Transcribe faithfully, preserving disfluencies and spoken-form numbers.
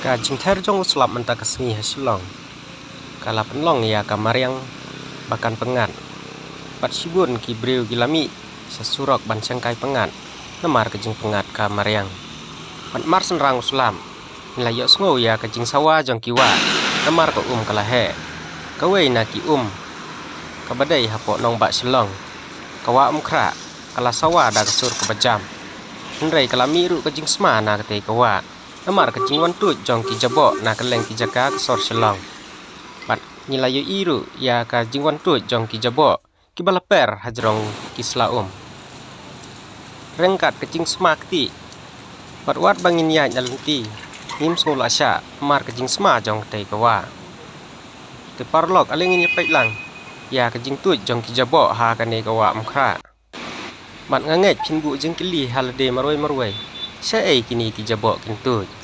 Ka jingther jong u slap mynta ka sngi ha Shillong ka la pynlong ïa ka mariang ba kan pyngngad. Bad shibun ki briew ki la mih sha surok ban shangkai pyngngad namar ka jingpyngngad ka mariang. Bad mar synrang u slap, ngi la ïohsngew ïa ka jingsawa jong ki wah namar ka um ka la heh. Kawei na ki um kaba dei hapoh nongbah Shillong, ka wah Umkhrah, ka la sawa da ka sur kaba jam. Hynrei ka la mih ruh ka jingsma na katei ka wah namar ka jingwantuid jong ki jaboh na kylleng ki jaka ka sor Shillong. Bad ngi la ïohi ruh ïa ka jingwantuid jong ki jaboh kiba la per hajrong ki sla um. Ryngkat ka jingsma kti, bad wat ba ngin ïaid na lynti, ngim sngew lah shah namar ka jingsma jong katei ka wah. Te paralok, ale ngin ïa peit lang ïa ka jingtuid jong ki jaboh ha kane ka wah Umkhrah. Bad nga ngeit phin buh jingkylli ha lade marwei marwei, shaei kine ki jaboh kin tuid?